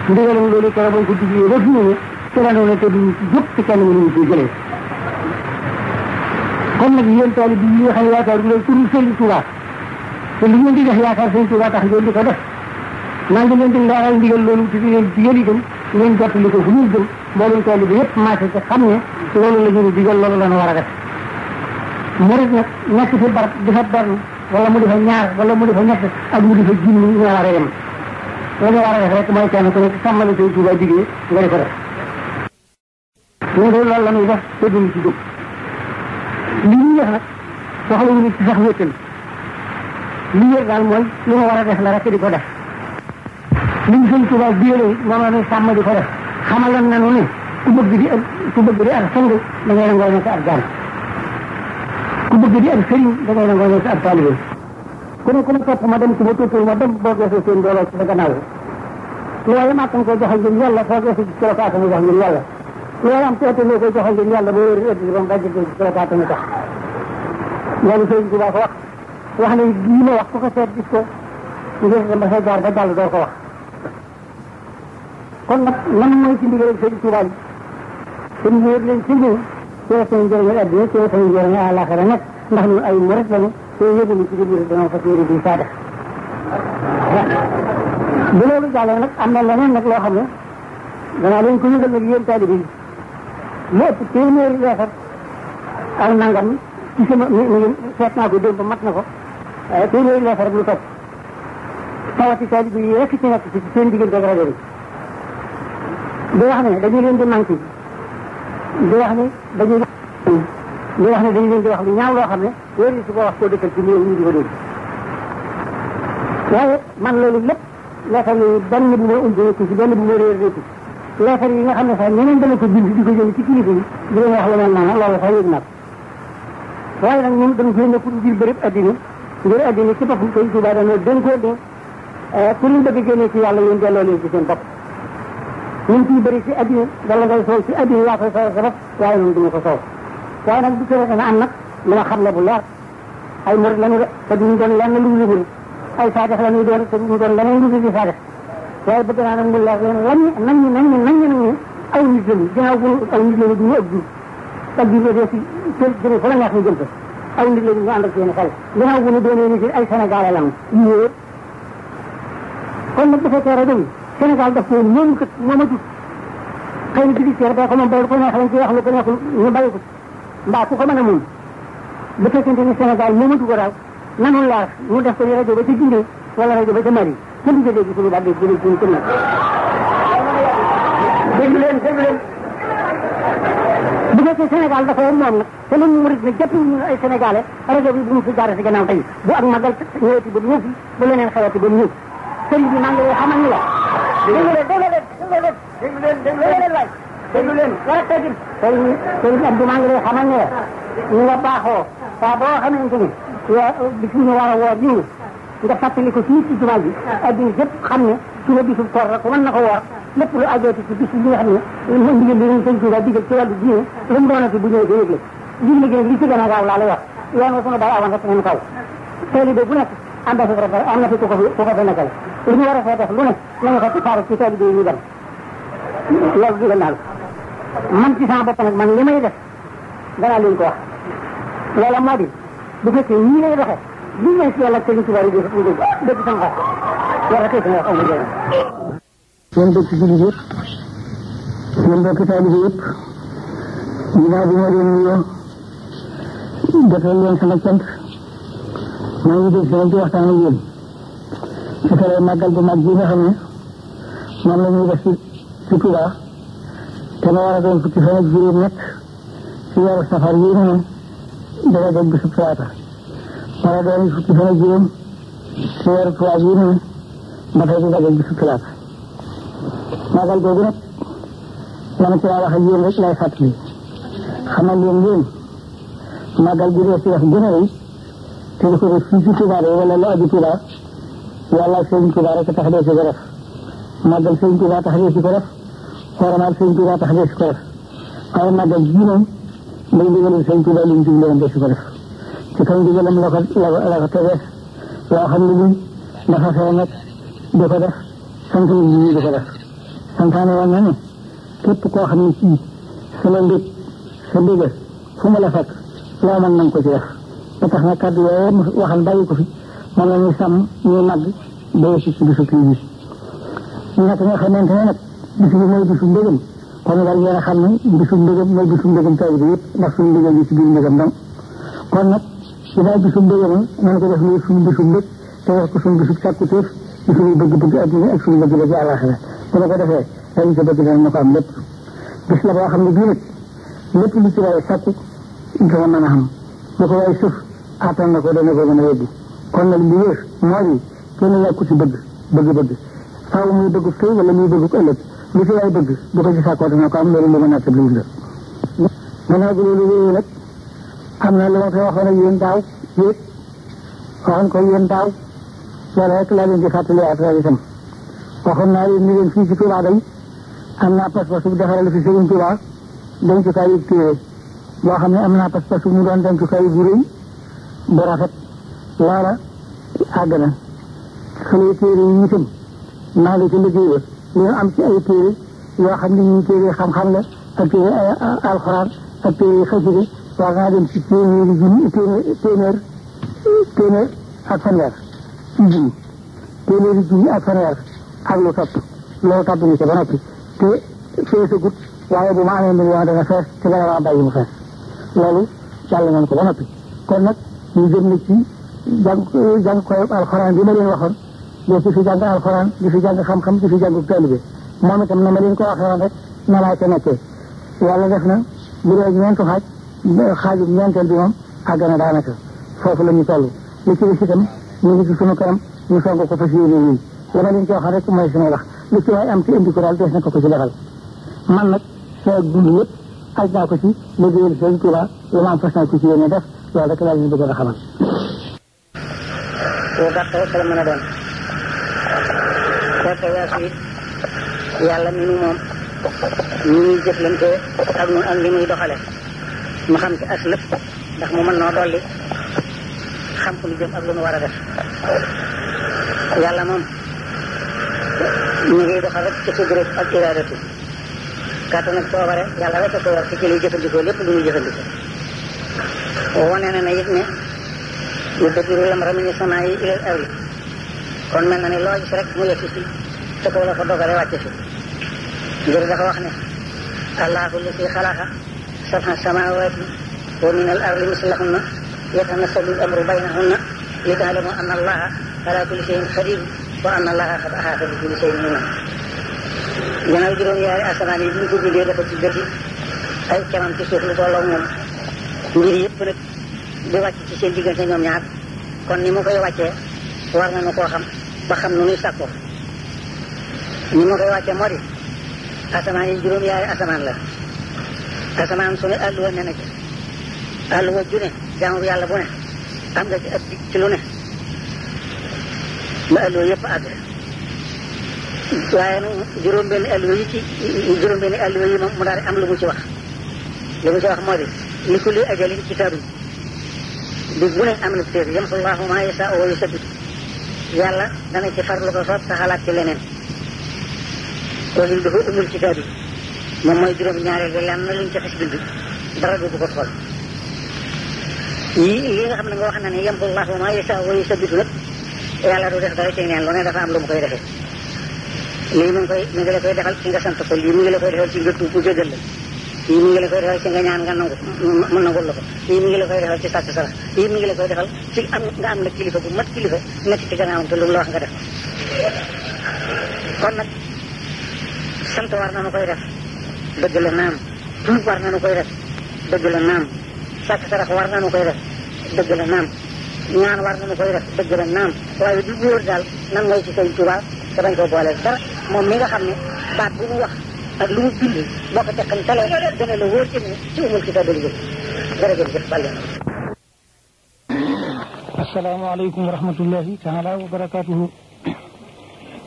ndigalam loolu kero bañ ko diglee ba fi ne ci la noonu te duñu ci jóg te kenn mënuñu ci jëlee kon nag yéen taali bi yi nga xam ne yaakaar du leen turu Sëriñ Tuubaa te li ngeen di def yaakaar Sëriñ Tuubaa tax ngeen di ko def maa ngi leen di leeral ndigal loolu te di leen digal itam ngeen jottali ko fu ñuy jëm mboolem taali bi yëpp marché te xam ne loolu la ñu digal loolu la ñu war a def murit nag nekk fi barab di fa benn wala mu di fa ñaar wala mu di fa ñett ak mu di fa junni ñoo war a yem la ñu war a def rek mooy kenn ku nekk sàmmali Sëriñ Tuubaa digee nga di ko def ñun de loolu la ñuy def te duñu ci jóg li ñuy def nag soxla wu ñu ci sax wéttal li yër daal mooy li ma war a def la rek di ko def li ñu Sëriñ Tuubaa digale moom la ñuy sàmm di ko def xamaloon nañu ne ku bëgg di ak sang da ngay nangoo nekk ab jaam ku bëgg di ak sëriñ da ngay nangoo nekk ab taalibe ku ne topp ma dem ku ma toppul ma dem boo geesoo seen dooloo ci sa gannaaw loolu ma attan koy joxal ngir yàlla foo geesoo ci kilo kaatanu jox ngir yàlla loolu am teete loo koy joxal ngir yàlla ba wér ëdd ba mu dajj ko ci kilo kaatanu tax loolu Sëriñ Tuubaa ko wax ne lii ma wax ku ko seet gis ko ngir dama say jaar ba jàll doo ko wax kon nag lan mooy ci ndigal Sëriñ Tuubaa te mu wér leen ci ñëw ci seen njëriñal adduna ci seen njëriñal àllaaxira nag ndax ñun ay murit lañu te yëguñu ci biir dañoo fas yéene di saa def bu loolu jàllee nag am na leneen nag loo xam ne danaa leen ko yëgal nag yéen taalibe yi lu ëpp téeméeri leetar ak nangam ci sama mi seet naa ko démb mat na ko téeméeri leetar ak lu topp tawati taalibe yi rekk ci nekk ci seen diggante ak rajo bi di wax ne dañu leen di manqué di wax ne dañu leen di wax lu ñaaw loo xam ne wér su ko wax koo dëkkal ci néew ñu di ko dégg waaye man loolu lépp leetar yi benn bu ma umbeeku ci benn bu ma réer réeku leetar yi nga xam ne sax ñeneen dana ko bind di ko jël ci kilifa yi di leen wax lu mel noonu loolu sax yëg naa ko waaye nag ñun dañu koy nekk ngir bërëb addina ngir addina ci boppam Sëriñ Tuubaa dañoo dénkoo ne ku ñu bëgg génnee ci yàlla yéen delloo leen ci seen bopp ñun ciy bëri ci addina wala ngay soow ci addina yaa koy soow sa bopp waaye noonu duma ko soow waaye nag bu fekkee ne am nag li ma xam la bu leer ay murit lañu de te duñu doon lenn lu ñu murit ay saadex la ñuy doon te duñu doon leneen lu ñu saadex waaye bëgg naa nag mu leer leen nañu aw nit lañu ginnaaw bu aw nit lañu duñu ak jur la dee si jëme fa la neex ñu jëm ko aw nit lañu ñu ànd ak seen xel ginnaaw bu ñu doonee ni ay Sénégal lañu yu wóor kon nag bu fekkee rajo bi Sénégal daf ko moom kat moom a jut xëy na judiciaire ba ko moom ba ko neex lañ ci wax lu ko neexul ñu bàyyi ko mbaa ku ko mën a moom bu fekkente ni Sénégal moomatu ko daal nanu laar mu def ko ni rajo ba ci jundee wala rajo ba ca Mali kenn du dégg suñu baat dégg suñu kër nag dégg leen bu fekkee Sénégal dafa moom nag te lu mu murit nag jàpp ñu ay sénégalais rajo bi bu mu fi jaaree si gannaaw tey bu ak magal ñëwati ba ñëw fi bu leneen xewati ba ñëw sëriñ bi maa ngi lay xamal ni la déglu leen wala tegil sëriñ Abdou maa ngi lay xamal ni la ñu nga baaxoo saa boo xamante ni bis ñu war a woor ñu nga fàttali ko fii ci jumaa bi adduna yëpp xam ne su la bisu koor rek mën na ko woor lépp lu ajooti ci bis yi nga xam ne ndigal li leen sëñ Tuuba digal ci wàllu diine lu mu doonati bu ñëwee day yëgle léegi nag li ci gën a gaaw laa lay wax yoon wa sunu bay awan rek nañu kaw taalibe bu nekk am na fi ku ko fa nekkal lu ñu war a fee def lu ne nañu ko ci faaru ci taalibe yi ñu dem loolu digal naa la man ci sama bopp nag man li may def danaa leen ko wax loola moo di bu fekkee ñii lay doxee li ngeen si yàlla ak sëñ Tuuba yi dëgg sama xol yàlla kay sama wax amul jëriñ seen dëkk jullit yëpp seen mbokki taalibe yëpp ginnaaw bi ma leen nuyoo defal leen sama cant maa ngi dégg seen ci waxtaan ak yéen su fekkee màggal bu mag bi nga xam ne moom la ñuy def ci Tuuba te ma war a doon fukki fan ak juróom ñett ci weeru safar yi ne dana doon bisub Talaata war a doon fukki fan ak juróom ci weeru tubaab yi ne ba tey di dagal bisub Talaata màggal googu nag dama ci wax ak yéen rek lay fàttali xamal leen yéen màggal gi dee ci wax gën a rëy te di ko def fii ci Tuuba wala lu aju Tuuba yàlla ak Sëriñ Tuuba rek tax dee ci ko def màggal Sëriñ Tuuba tax dee ci ko def xoramaal Sëriñ Tuuba tax dee ci ko def waaye màggal gi moom day ndigalul Sëriñ Tuuba li ñu jublu woon dee ci ko def ci kaw ndigalam la ko tegee loo xam ne lii dafa fee nekk di ko def sant nit ñi di ko def santaane woon na ne képp koo xam ne kii sa la ndég sa ndigal fu mu la fekk loo mën nañ ko ci def ba tax na kàddu yooyu mu waxal bàyyi ko fi moom la ñuy sàmm ñuy màgg ba ci bisu kii bi nag nga xamante ne nag bisu bi mooy bisu ndégam kon war ngeen a xam ne bisu ndégam mooy bisu ndégam taw bi yëpp ndax suñu ndégam bi ci biir ndégam dong kon nag dinaa bisu ndégam nañ ko def muy suñu bisu ndég te wax ko suñu bisu sàkkuteef ci suñu bëgg-bëgg adduna ak suñu bëgg la ci àllaaxira bu la ko defee dañu ko bëgg dana ko am lépp bis la boo xam ne bii nag lépp lu ci waaye sàkku dana mën a xam lu ko waaye suuf attan na ko dana ko mën a yóbbu kon nag li wér moo di kenn ñàkku ci bëgg faaw muy bëgg tey wala muy bëgg ëllëg lu ci waay bëgg bu ko ci sàkkoo dana ko am loolu lu mën a tabli la gannaaw bi loolu wéyee nag am na lu ma koy waxoon ak yéen daaw yéeg waxoon ko yéen daaw loolu rek laa leen di fàttali at itam waxoon naa leen ni leen fii ci Tuuba day am naa pas-pas bu defaral fi Sëriñ Tuuba dencukaay yu téere boo xam ne am naa pas-pas bu mu doon dencukaay bu rëy bu rafet loola àgg na xale téere yi itam maa ngi ci liggéey ba li ñu am ci ay téere yoo xam ne ñu téere xam-xam la ak téere alxuraan ak téere xasida war naa dem ci téeméer ak fanweer ci junni téeméeri junni ak fanweer ak lu topp loolu topp ñu ci ba noppi te feesagut waaye bu ma amee million dana fees te dana waa bàyyi mu fees loolu jàll nañ ko ba noppi kon nag ñu jëm na ci jàng koy alxuraan bi ma leen waxoon doo ci fi jàng alxuraan di fi jàng xam-xam di fi jàng taalibe moom itam na ma leen ko waxee woon rek na laa ca nekkee yàlla def na bu dee ñeentu xaajub ñeenteel bi moom àgg na daanaka foofu la ñu toll li ci des itam ñu ngi ci sunu kanam ñu song ko fas yéene yi la ma leen ci waxoon rek mooy sama wax li ci waay am ci indi ko daal des na ko ci defal man nag sa dund yëpp aj naa ko ci liggéeyal Sëriñ Tuuba lu ma am fas naa ko ci yéene def loolu rek laa leen bëggoon a xamal boo gàtt rek la mën a doon fekk weesu it yàlla mi nu moom ñu ñuy jëflante ak nu ak li muy doxale mu xam ci as lépp ndax mu mën noo dolli xam fu ñu jëm ak lu nu war a def yàlla moom ñu ngi doxal rek ci kudrat ak iradatu kàttan ak coobare yàlla rek a ko war ci ki luy jëfandikoo lépp lu ñuy jëfandikoo wane na it ne yudabbiru l-amra mina s-samaa'i ila l-ardi kon mel na ni loo gis rek mu yegg si te ko la ko dogale wàcce si ngir dafa wax ne allahu alladi xalaqa sab'a samaawaati wa mina al-ardi mislahunna yatanazzalu l-amru baynahunna li ta'lamu anna allaha ala kulli shay'in qadir wa anna allaha qad ahata bi kulli shay'in ilma gannaaw juróom-ñaari asamaan yi bu ñu ko bindee dafa ci gëti ay kemam ci suuf lu tolloo moom mbir yëpp nag di wàcc ci seen diggante ñoom ñaar kon ni mu koy wàccee war nañu koo xam ba xam nu muy sàkkoo ni mu koy wàccee moo di asamaan yi juróom-ñaari asamaan la asamaan su ne àlluwa ne na ci àlluwa ju ne jaamu yàlla bu ne am nga ci ab dig ci lu ne ba àlluwa yëpp àgg waaye nag juróom-benni àlluwa yi ci juróom-benni àlluwa yi moom mu daal di am lu mu ci wax moo di li kulli ajalin kitaabun bi bu ne am na téere yamhu llaahu maa yashaa'u wa yusabbit yàlla dana ci farlu ko soob te xalaat ci leneen loolu dafa umul kitaab bi moom mooy juróom-ñaareel bi lenn luñ ci xas bind dara du ko xool yi nga xam ne nga wax na ne yamhu llaahu maa yashaa'u wa yusabbit nag yàlla du def dara ci neen lu ne dafa am lu mu koy defee lii mi ngi la koy defal ci nga sant ko lii mi ngi la koy defal ci nga tuub bu jégal la lii mi ngi la koy defal ci nga ñaan nga nangu mu nangul la ko lii mi ngi la koy defal ci sàcc sara lii mi ngi la koy defal ci nga am na kilifa bu mat kilifa nekk ci gannaawam te lu mu la wax nga def kon nag sant war nañu koy def dëgg la naam tuub war nañu koy def dëgg la naam sàcc sarax war nañu koy def dëgg la naam ñaan war nañu koy def dëgg la naam waaye du góor daal nan mooy ci Sëñ Tuubaa te bañ koo boole dara moom mi nga xam ne baat bu mu wax ak lu mu bind boo ko teqal tale dana la wóor ci umul kitaab ba liggéey jërëjëf bàlle asalaamaaleykum wa rahmatullahi taala wa barakaatuhu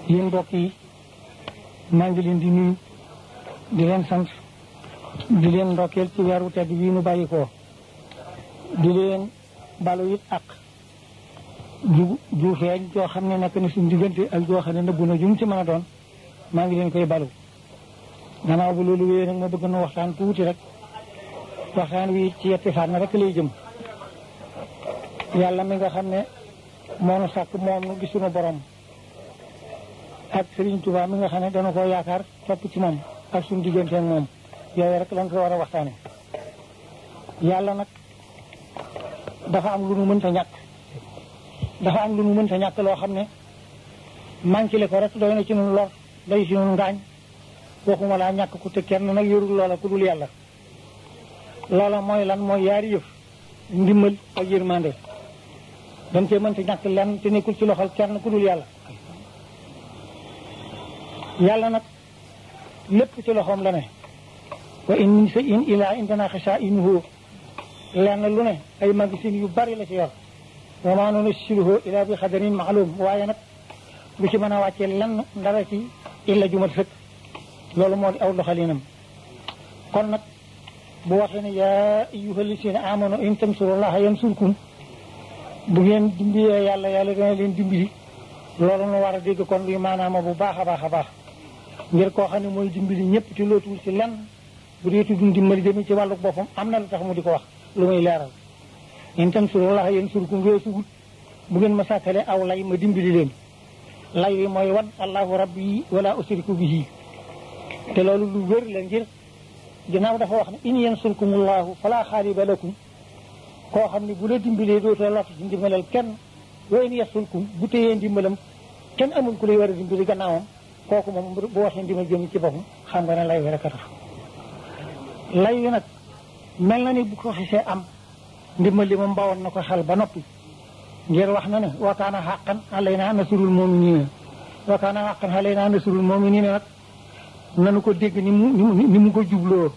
yéen mbokk yi maa ngi leen di nuyu di leen sant di leen ndokkeel ci weeru tedd bii nu bàyyi ko di leen balu it ak ju feeñ joo xam ne nekk na suñu diggante ak joo xam ne nëbbu na jum ci mën a doon maa ngi leen koy balu gannaaw bu loolu wéyee nag ma bëgg na waxtaan tuuti rek waxtaan wi ci yetti fànn rek lay jëm yàlla mi nga xam ne moo nu sàkk moom nu gis suñu borom ak Serigne Touba mi nga xam ne dana koo yaakaar topp ci moom ak suñu diggante ak moom yooyu rek lañ ko war a waxtaane yàlla nag dafa am lu nu mënta ñàkk loo xam ne manqué ko rek doy na ci ñun lor doy ci ñun ngaañ waxuma laa ñàkk ku te kenn nag yorul loola ku dul yàlla loola mooy lan mooy yaari yëf ndimbal ak yërmande dañ cee mënta ñàkk lenn te nekkul ci loxol kenn ku dul yàlla yàlla nag lépp ci loxoom la ne wa in min shay'in illaa indanaa xazaa'inuhu lenn lu ne ay magasin yu bari la ci yor wa maa nunazziluhu illaa bi qadarin ma'luum waaye nag lu ci mën a wàccee lenn dara ci illa jumat sëkk loolu moo di aw doxalinam kon nag bu waxee ne yaa ayyuhal laziina aamanu in tansurullaaha yansurkum bu ngeen dimbalee yàlla dana leen dimbali loolu nu war a dégg kon luy maanaama bu baax a baax ngir koo xam ne mooy dimbali ñëpp te lootul ci lenn bu dee tudd dimbali jëmi ci wàllu boppam am na lu tax mu di ko wax lu muy leeral in tansurullaaha yansurkum weesuwut bu ngeen ma sàkkale aw lay ma dimbali leen lay wi mooy wan allahu rabbi wala usriku bihi te loolu lu wér la ngir ginnaaw dafa wax ne in yansurkumullahu fala xaaliba lakum koo xam ne bu la dimbalee dootoo lott ci ndimbalal kenn wa in yasulkum bu téyee ndimbalam kenn amul ku lay war a dimbali gannaawam kooku moom bu waxee ndimbal jëm ci boppam xam nga ne lay wi rek a tax lay wi nag mel na ni bu ko xisee am ndimbal li moom bawoon na ko xel ba noppi ngir wax na ne wa kaana haqqan alaynaa nasrul mu'miniina wa kaana haqqan alaynaa nasrul mu'miniina nag nanu ko dégg ni mu ko jubloo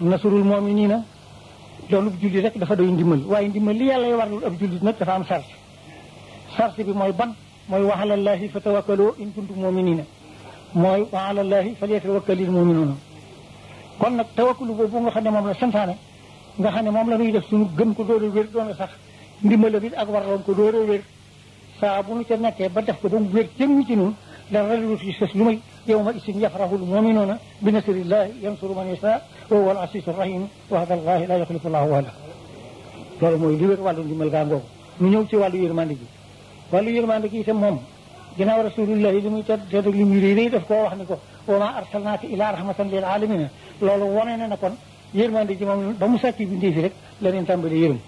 nasrul mu'miniina loolu jullit rek dafa doy ndimbal waaye ndimbal li yàlla warlul ab jullit nag dafa am sart bi mooy ban mooy wa alallaahi fa tawakkaloo in kuntum mu'miniina mooy wa alallaahi falyatawakkalil mu'minuuna kon nag tawakkalu boobu nga xam ne moom la santaane nga xam ne moom la ñuy def suñu gën ko door a wér doon sax ndimbal bi ak warloon ko door a wér saa bu ñu ca nekkee ba def ko ba mu wér jëm ci ñun dara lu ci sës lu may yawma isin yafrahul mu'minuuna bi nasrillahi yansuru man yashaa wa huwa al-aziizu rahim wa'dallaahi laa yuxlifu llaahu wa'dahu loolu mooy li wér wàllu ndimbal gaa ngoogu ñu ñëw ci wàllu yërmande gi wàllu yërmande gi itam moom ginnaaw rasulillahi li muy tedd li muy réy daf koo wax ni ko wa maa arsalnaaka illaa rahmatan lil aalamiina loolu wane na kon yërmande ji moom ba mu sàkki bindee fi rek la leen tàmbali yërëm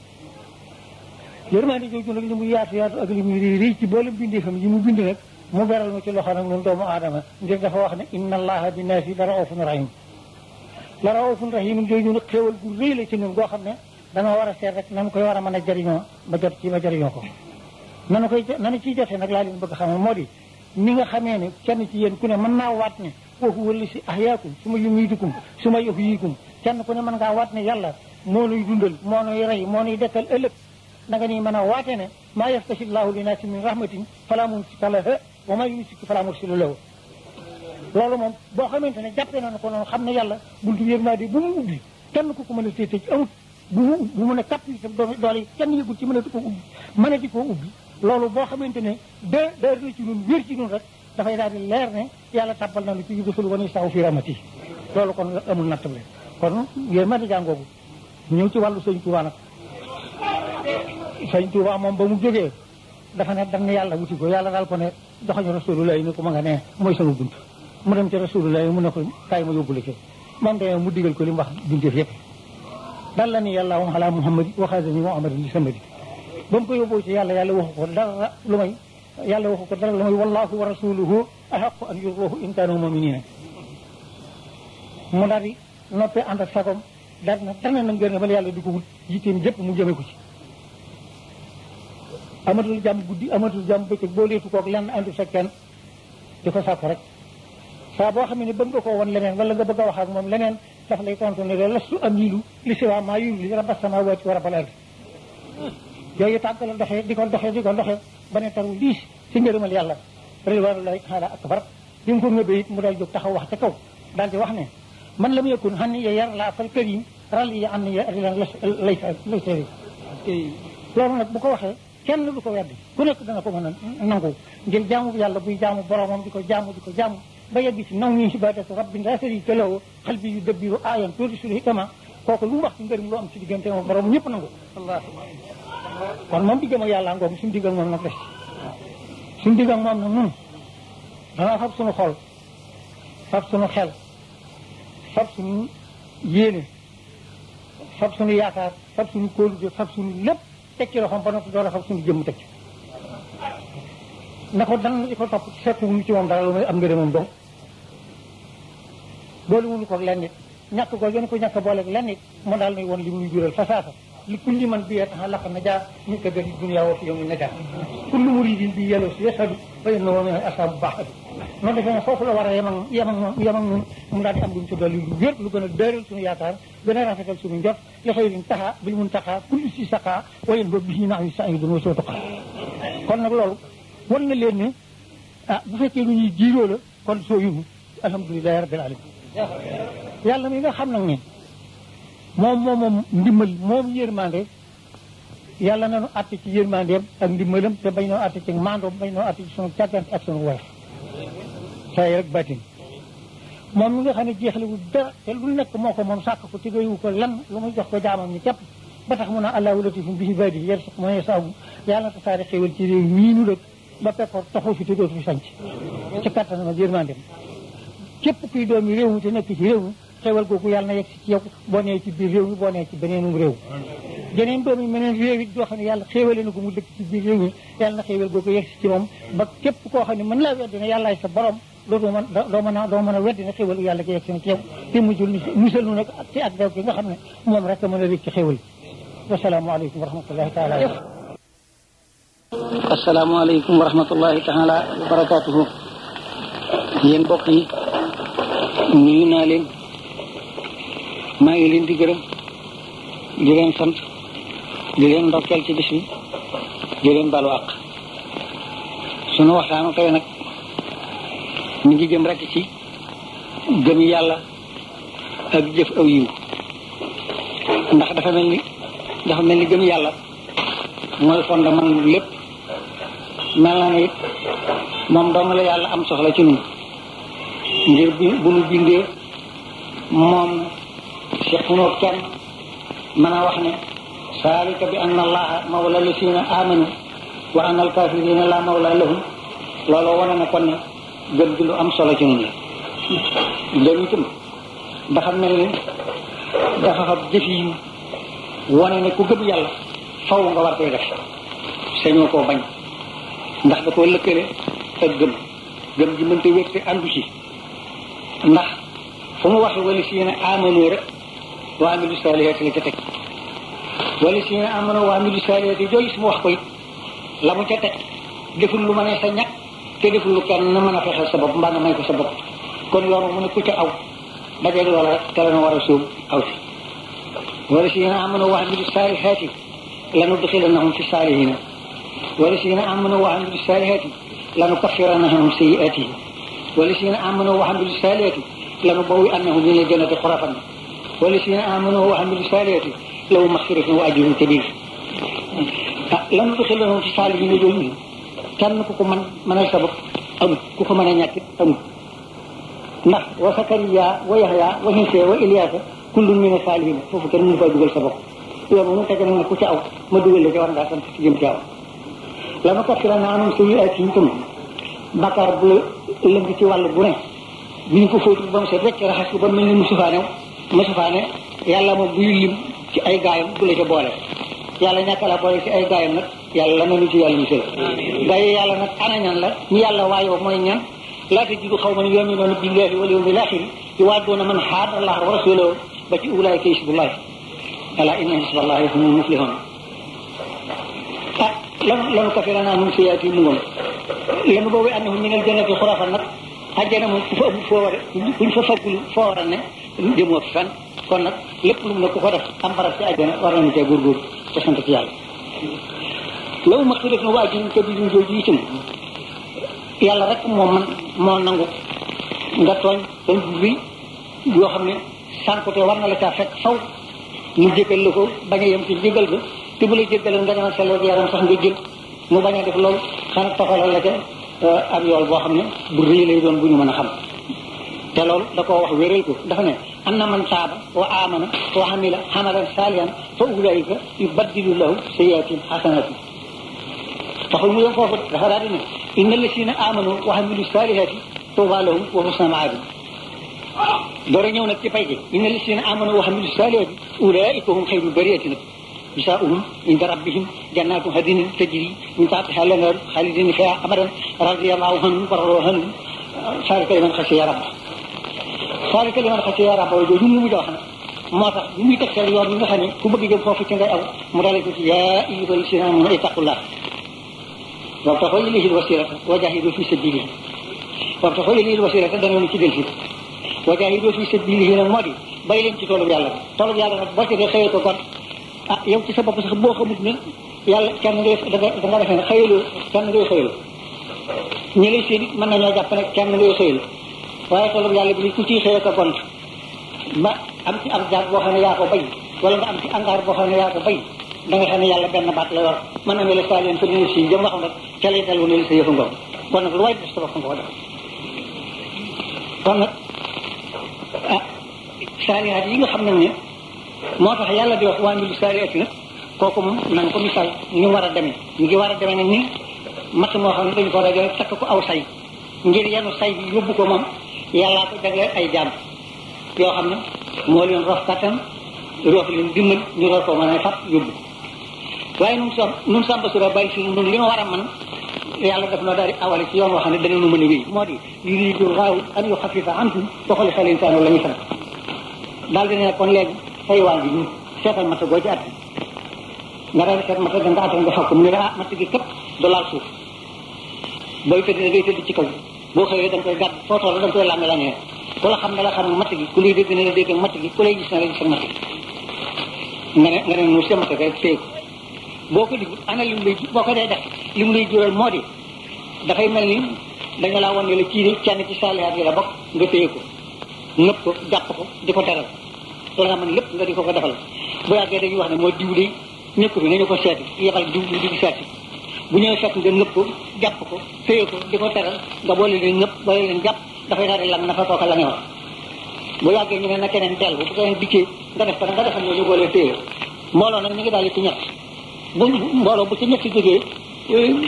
yërmande jooju nag li mu yaatu yaatu ak li mu rii ci boole bindeefam yi mu bind nag mu beral ma ci loxo nag ñun doomu aadama ngir dafa wax ne inna allaha bi naasi la raufun rahim la raufun rahim jooju nag xéewal gu rëy la ci ñun goo xam ne dana war a seet rek nanu koy war a mën a jëriñoo ba jot ci ba jëriñoo ko nanu ciy jotee nag laa leen bëgg xamal moo di ni nga xamee ne kenn ci yéen ku ne mën naa waat ne foofu wëlli si ahyaakum su ma yumiitukum su ma yuhyiikum kenn ku ne mën ngaa waat ne yàlla moo nuy dundal moo nuy rey moo nuy dekkal ëllëg da nga nii mën a waate ne maa yaftahi llaahu linnaasi min rahmatin falaa mumsika lahaa wa maa yumsik falaa mursila lahu loolu moom boo xamante ne jàppee na ko noonu xam ne yàlla buntu yërmande bu mu ubbi kenn ku ko mën a téye ci amut bu mu ne kapp itam doole yi kenn yëgul ci mënati ko ubbi mënati koo ubbi loolu boo xamante ne dër na ci ñun wér ci ñun rek dafay daal di leer ne yàlla tàbbal na lu ci yudxulu man yashaa'u fi rahmatihi loolu kon amul nattable kon yërmande jàngoogu ñëw ci wàllu sëñ Tuubaa nag sëñ Tuubaa moom ba mu jógee dafa ne dam ne yàlla wuti ko yàlla daal ko ne doxañu Rasulullah ni ko ma nga ne mooy sama bunt mu dem ci Rasulullah mu ne ko kaay ma yóbbu la ci moom demee mu digal ko li mu wax bindeef yëpp dal la ni yàlla wa ala Muhammad wa xaasani Muhammadin li samadi ba mu ko yóbboo ci yàlla waxu ko dara lu may wallahu wa rasuluhu ahaqu an yurduhu in kaanu mu'minin mu daal di noppee ànd ak sagom daal na tane na ngër nga bal yàlla di ko wut yitteem jëpp mu jëme ko ci amatul jàmm guddi amatul jàmm bëccëg boo leetu koog lenn andu sa kenn di ko sàkku rek saa boo xam ne bëgg nga koo won leneen wala nga bëgg a wax ak moom leneen daf lay tontu ne de lastu amilu li siwa maa yuli rabbas samawati wa rabbal ardi yooyu tànk la doxee di ko doxee ba ne taru liis si ngërëmal yàlla ridwanullahi taala akbar bi mu ko ngëbee it mu daal jóg taxaw wax ca kaw daal di wax ne man lam yakun xanni ya yar laa fal karim rali ya an ya rilan lay séri loolu nag bu ko waxee kenn du ko weddi ku nekk dana ko mën a nangu ngir jaamu yàlla buy jaamu boromam di ko jaamu ba yegg ci naw ni ibadatu rabbin la sharika lahu xal bi yu dëbbiru aayan turisul hikama kooku lu mu wax ci ngërëm lu am ci diggante moom borom ñëpp nangu kon moom diggam ak yàlla ngoog suñu digg ak moom nag des suñu digg ak moom nag nun danaa fab suñu xol fab suñu xel fab suñu yéene fab suñu yaakaar fab suñu kóolute fab suñu lépp teg ci loxoom ba noppi door a fab suñu jëmm teg ci na ko dan di ko topp seetluwuñu ci moom dara lu may am ngërëmam dong boolu wuñu ko lenn nit ñàkk ko gën ko ñàkk booleeg lenn nit mu daal nuy woon li muy jural fa saasa li kulli man bi taxa laq na jaa ñu ko gën dunya wa fi yawmi najaa kullu muridin bi yello si yasadu fa innahu min ashabu baax noonu defee ne foofu la war a yem ak ñun mu daal di am lu ñu ci dolli lu wér lu gën a dëral suñu yaakaar gën a rafetal suñu njot li xëyrin taxa bil mun taxa kulli si saqa wayen ba bi nax yu saidun wa soo tuqa kon nag loolu wan na leen ne bu fekkee lu ñuy jiiroo la kon soo yunu alhamdulilahi rabbil alamin yàlla mi nga xam nag ne moom ndimbal moom yërmande yàlla nanu àtte ci yërmandeem ak ndimbalam te bañ noo àtte ci maandoom bañ noo àtte ci sunu càggante ak sunu woyof saa yi rek batin moom mi nga xam ne jeexlewul dara te lu nekk moo ko moom sàkk ko tigayu ko lan lu muy jox ko jaamam ñi képp ba tax mu ne allahu latifum bi ibaadihi yarzuqu man yashaa'u yàlla na tasaare xéewal ci réew mii nu dëkk ba peppoor taxu fi te dootu fi sanc ci kattanam ak yërmandeem képp kuy doomi réew mi te nekk ci réew mi xéewal googu yàlla na yegg si ci yow boo nee ci biir réew mi boo nee ci beneenum réew geneen doomi meneen réew it joo xam ne yàlla xéewale na ko mu dëkk ci biir réew mi yàlla na xéewal googu yegg si ci moom ba képp koo xam ne mën laa weddi ne yàllaay sa borom doo mën a weddi ne xéewal yàlla gi yegg si na ci yow te musal nu nag ci ak daw ki nga xam ne moom rek a mën a rëcc ci xéewal wasalaamaaleykum wa rahmatullahi taala asalaamaaleykum wa rahmatullahi taala wa barakatuhu yéen mbokk yi nuyu naa leen maa ngi leen di gërëm di leen sant di leen ndokkeel ci bis bi di leen balu àq sunu waxtaanu tey nag mi ngi jëm rekk ci gëm yàlla ak jëf aw yiw ndax dafa mel ni gëm yàlla mooy fondement lépp mel na ne it moom dong la yàlla am soxla ci ñun ngir bu nu bindee moom sequnoo kenn mën a wax ne saalika bi anna allaha mawla lasina amanu wa anna alkafirina la mawla lahum looloo wane na kon ne gëm gi lu am solo ci ñun la gëm itam dafa mel ni dafa xam jëf yi wane ne ku gëm yàlla faw nga war koy def sañoo koo bañ ndax da koo lëkkale ak gëm ji mënta wér te àndu ci ndax fu mu waxe wala si yéen a amanu rek wa amilu saalihaati la ca teg wala si yéen a amanu wa amilu saalihaati jooju su mu wax ko it la mu ca teg deful lu mën a sa ñàkk te deful lu kenn na mën a fexeel sa bopp mbaa nga may ko sa bopp kon loolu mu ne ku ca aw dajeeg loola rek te la na war a sóobu aw si wala si yéen a amanu wa amilu saalihaati lanudxilannahum fi saalihiina wala si yéen a amanu wa amilu saalihaati lanukaffiranna sayyi'aatihim wala si yéen a amanu wa amilu saalihaati lanubawwi'annahum mina al-jannati ghurafan wala si yéen a amanu wa amilu saalihaati lahum maghfiratun wa ajrun kabiir lanudxilannahum fi saalihiina jooju kenn ku ko mënal sa bopp amul ku ko mën a ñàkk amul ndax wa Sakariya wa Yahya wa Iisaa wa Ilyaasa kullun mina saalihiina foofu kenn mënu faa dugal sa bopp yoon mu tege nag ku ci aw ma dugal la ci war ngaa sant ci jëm ci aw lanukaffiranna anhum sayyi'aatihim tam bakkaar bu lëng ci wàll bu ne bi ñu ko fóotul ba mu set rek raxas ko ba mel ni musufaane yàlla moom buy lim ci ay gaayam du la ca boole yàlla ñàkk la boole ci ay gaayam nag yàlla nañu ci yàlla musal gaay yàlla nag ana ñan la ñu yàlla waayoo mooy ñan laa tajidu qawman yu'minuuna billahi wal yawmil aaxir yuwaadduuna man haadda allaha wa rasuulahu ba ci ulaa'ika hizbullaah alaa inna hizballahi humul muflihuun lanukaffiranna anhum sayyi'aatihim mu ngoon lanubawwi'annahum minal jannati ghurafan nag àjjana moom ku fa amul foo war a buñ fa faggul foo war a ne demoo fi fan kon nag lépp lu mu ne ku ko def am barab ci àjjana war nañu cee góorgóorlu te sant ci yàlla lahum maghfiratun wa ajrun kabiirun jooju itam yàlla rek moo nangu nga tooñ bu bi yoo xam ne sànkute war na la caa fekk faw ñu jéggal la ko bañ a yem ci jéggal ga te bu la jéggalal nga demal sa yaram sax nga jël mu bañ a def loolu xanaa toxalal la ca ab yool boo xam ne bu rëy lay doon bu ñu mën a xam te loolu da koo wax wéral ko dafa ne am na man taaba wa amana wa amila amalan saalihan fa ulaika yubaddilu lahu sayyi'aatihim hasanaatin taxul mu yem foofu dafa daal di ne inna llazina amanu wa amilu saalihaati tuuba lahum wa husna maab doora ñëw nag ci pay gi inna llazina amanu wa amilu saalihaati ulaika hum xayrul bariyati nag jazaa'uhum inda rabbihim jannaatu adnin tajri min tahtiha al-anhaaru xaalidina fiihaa abadan radiyallahu anhum wa radu anhu zaalika liman xashiya rabbahu zaalika liman xashiya rabbahu jooju mu mujj wax nag moo tax bu muy tegtal yoon bi nga xam ne ku bëgg jëm foofu ci ngay aw mu dalee ko ci yaa ayyuhal laziina aamanu ittaqullaah wabtaghuu ilayhi al-wasiilata wa jaahidu fii sabiilihi wabtaghuu ilayhi al-wasiilata danañu ci dellusi wa jaahidu fii sabiilihi nag moo di bay leen ci toolu yàlla nag boo ci dee xëyee ko kon ah yow ci sa bopp sax boo xamut ne yàlla kenn ngay da nga defee ne xëyaloo kenn ngay xëyal ñi lay seen it mën nañoo jàpp ne kenn ngay xëyal waaye toolu yàlla bi ku ciy xëyee ko gont ba am ci am jaag boo xam ne yaa ko bay wala nga am ci angaar boo xam ne yaa ko bay da nga xam ne yàlla benn baat la yor mën na mel saa leen fa dina si jëm waxam rek ca lay dellu ne li sa yëfu ngoom kon nag lu waay def sa bopp nga ko def kon nag ah saalihaat yi nga xam nañ ne moo tax yàlla di wax waa amilu saalihaati nag kooku moom nañ ko misaal ñu war a demee ñu ngi war a demee nag ni matt moo xam ne dañu ko dajale takk ko aw say ngir yenu say bi yóbbu ko moom yàllaa ko jagleel ay jaam yoo xam ne moo leen rof kattan roof leen dimbal ñu door koo mën a fat yóbbu waaye nun sàmba sura bàyyi si nun li ma war a man yàlla daf noo daal di awale ci yoon woo xam ne danañu mën a wéy moo di yuriidu llaahu an yuxaffifa ankum wa xuliqa l-insaanu da'iifan daal di ne kon léegi say waa ngi nii seetal matt goo ci at nga daal di seet matt da nga attan nga fakk mu ne ah matt gi këpp du laal suuf booy tëdd da ngay tëdd ci kaw boo xëyee da nga koy gàdd foo toll da nga koy làmme ku la xam ne la xam matt gi ku lay dégg ne la dégg matt gi ku lay gis ne la gis ak matt gi nga ne mu sa matt rek téye ko boo ko digg ana lim lay boo ko dee def lim lay jural moo di dafay mel ni dañu laa wan ne la kii de kenn ci saalihaat yi la bokk nga téye ko nëpp ko jàpp ko di ko teral la nga mën lépp nga di ko ko defal bu yàggee dañuy wax ne moo diw de nekk bi nañu ko seeti yebal diw di seeti bu ñëwee fekk nga nëpp ko jàpp ko téye ko di ko teral nga boole leen nëpp boole leen jàpp dafay daal di lang na fa kooka la nga wax bu yàggee ñu ne na keneen dellu bu keneen dikkee nga def ko nga defal ñu boole téye mbooloo nag ñu ngi daal di ci ñett bu mbooloo bu ci ñett jógee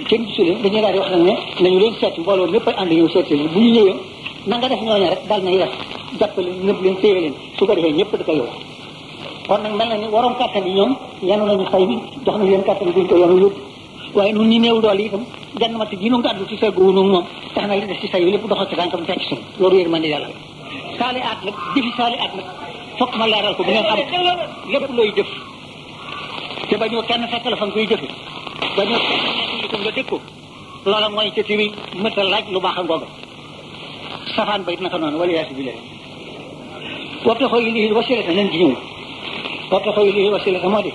kenn gisule dañuy daal di wax nag ne nañu leen seeti mbooloo ñëpp ànd ñëw seeti bu ñu ñëwee na nga def ñooña rek daal nañu def jàppale nëpp leen téye leen su ko defee ñëpp di ko yow kon nag mel na ni waroon kàttan yi ñoom yanu nañu say bi jox nañ leen kàttan bi ñu ko yanu yóbbu waaye nun ñi néew doole itam jann mat ji nu gàddu ci sa góonu moom tax na li des ci say lépp doxal ci tànkam fekk suñu loolu yërmande yàlla la saali aat nag jëfi saali aat nag fokk ma leeral ko bu ngeen xam lépp looy jëf te bañoo kenn fekk la fa nga koy jëfe bañoo kenn ko nga dëkk ko loola mooy ca tiri mëta laaj lu baax a ngooga safaan ba it naka noonu wala yaasi bi leen waxta xoo yi lii wasilata nañ ci ñëw waxta xoo yi lii wasilata moo di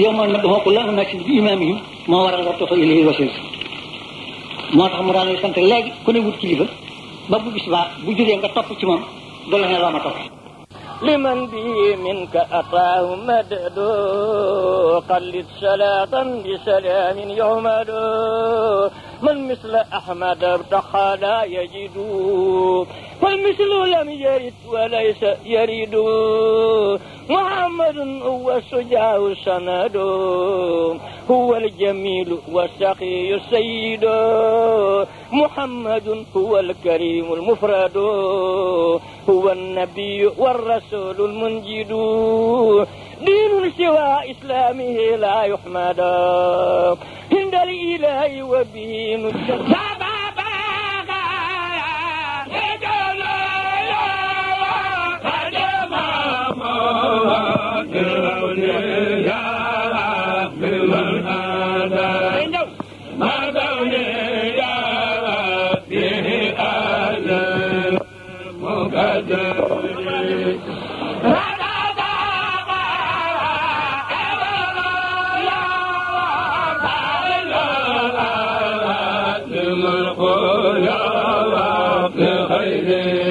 yow moom nag xoo ko la na si bi imaam yi moo waral waxta xoo yi lii wasilata moo tax mu daal sant léegi ku ne wut kilifa ba bu bis baax bu jógee nga topp ci moom du la ne loo ma topp لمن به منك أطاه مدد قلد صلاة بسلام يعمد من مثل أحمد ارتقى لا يجد والمثل لم يرد وليس يريد محمد هو الشجاع السند هو الجميل والسقي السيد محمد هو الكريم المفرد هو النبي والرسول المنجد دين سوى إسلامه لا يحمد عند الإله وبه نجد يا رب خير